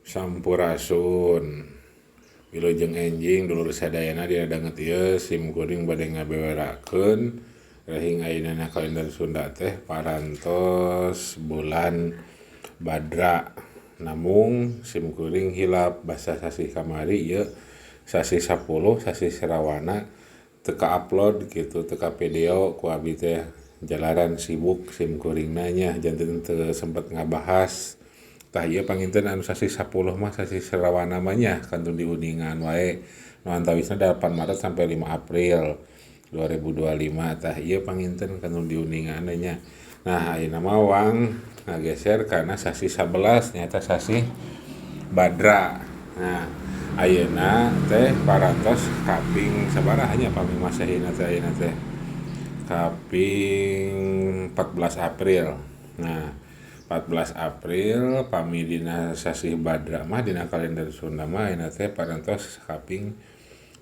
Sampurasun. Wilujeng enjing dulur sadayana dina danget ieu sim kuring bade ngabewerakeun rahing ayeuna kalender Sunda teh parantos bulan Badra. Namung sim kuring hilap basa sasih kamari ieu sasih 10 sasih Srawana teu ka-upload kitu teu ka video ku abi teh jalaran sibuk sim kuringna nya janten teu sempet ngabahas. Tah ieu panginten anu sasih 10 mah sasih Srawana mah nya kantun diuningan wae nu antawisna 8 Maret sampai 5 April 2025 tah ieu panginten kantun diuningan nya. Nah ayeuna mah wang ngageser kana sasih 11 nyaeta sasih Badra. Nah ayeuna teh parantos kaping sabaraha nya pami Masehina teh ayeuna teh kaping 14 April. Nah 14 April pami dina sasih Badra mah dina kalender Sunda mah ayeuna teh parantos kaping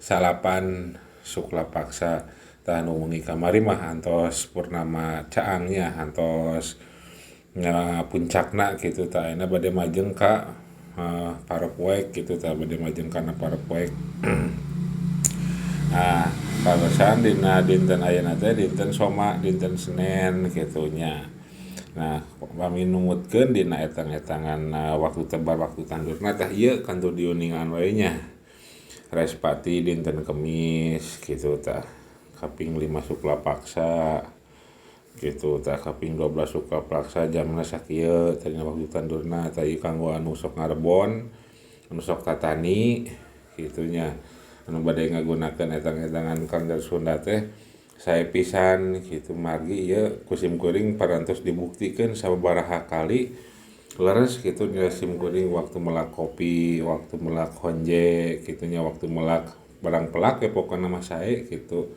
9 Sukla Paksa. Tah nu wengi kamari mah antos purnama caang nya antos puncakna kitu tah ayeuna bade majeng ka parapoek kitu tah bade majeng kana parapoek. Nah palesan dina dinten ayeuna teh dinten Soma dinten Senen kitu nya. Nah pami numutkeun dina etang-etangan waktu tebar waktu tandurna tah ieu kantun diuningan wae nya. Respati dinten Kemis kitu tah kaping 5 Sukla Paksa kitu tah kaping 12 Sukla Paksa jamna sakieu tadina waktu tandurna tah ieu kanggo anu sok ngarebon anu sok tatani kitu nya anu bade ngagunakeun etang-etangan kalender Sunda teh sae pisan kitu margi ieu ku sim kuring parantos dibuktikeun sababaraha kali leres kitu nya sim kuring waktu melak kopi, waktu melak honje kitu nya waktu melak barang pelak we pokona mah sae kitu.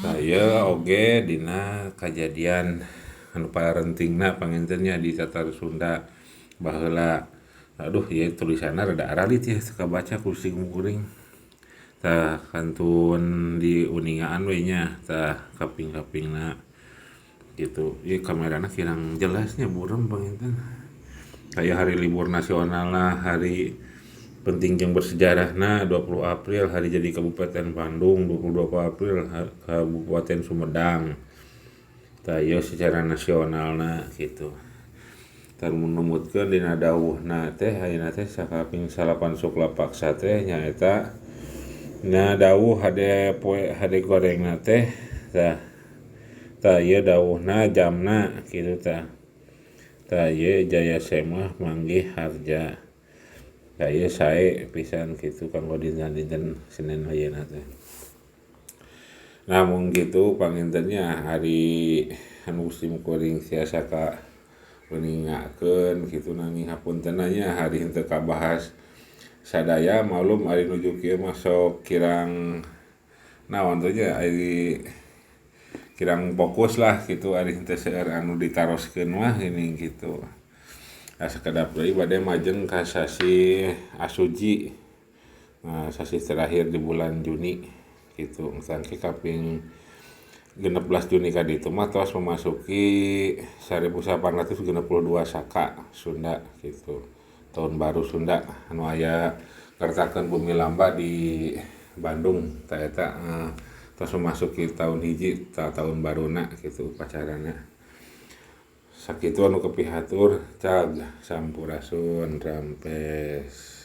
Tah ieu oge dina kajadian anu parentingna panginten nya di Tatar Sunda baheula. Aduh ieu tulisanna rada aralit yeuh teu kabaca ku sim kuring. Tah kantun diuningaan we nya tah kaping-kapingna kitu. Ieu kamerana kirang jelas nya burem panginten. Aya hari libur nasional lah, hari penting jeung bersejarahna 20 April hari jadi Kabupaten Bandung, 22 April Kabupaten Sumedang. Tah ieu secara nasionalna kitu. Tah mun numutkeun dina dawuhna teh ayeuna teh sakaping 9 Sukla Paksa teh nyaeta nya dawuh hade poe hade gorengna teh tah tah ieu dawuhna jamna kitu tah. Tah ieu Jaya Semah manggih harja. Tah ieu sae pisan kitu kanggo dinten-dinten Senen ayeuna teh. Namun kitu panginten nya ari anu sim kuring tiasa ka uningakeun kitu nanging hapunten nya hari henteu kabahas sadaya malum ari nuju kieu mah sok kirang naon teh nya ari kirang fokus lah kitu ari henteu seueur anu ditaroskeun mah geuning kitu. Sakedap deui bade majeng ka sasih Asuji. Nah sasih terakhir di bulan Juni kitu tangki kaping 16 Juni ka ditu mah tos memasuki 1862 Saka Sunda kitu. Tahun baru Sunda anu aya ngertakeun bumi lamba di Bandung tah eta tos memasuki tahun hiji tahun baruna kitu upacarana. Sakitu anu kapihatur cag sampurasun rampes.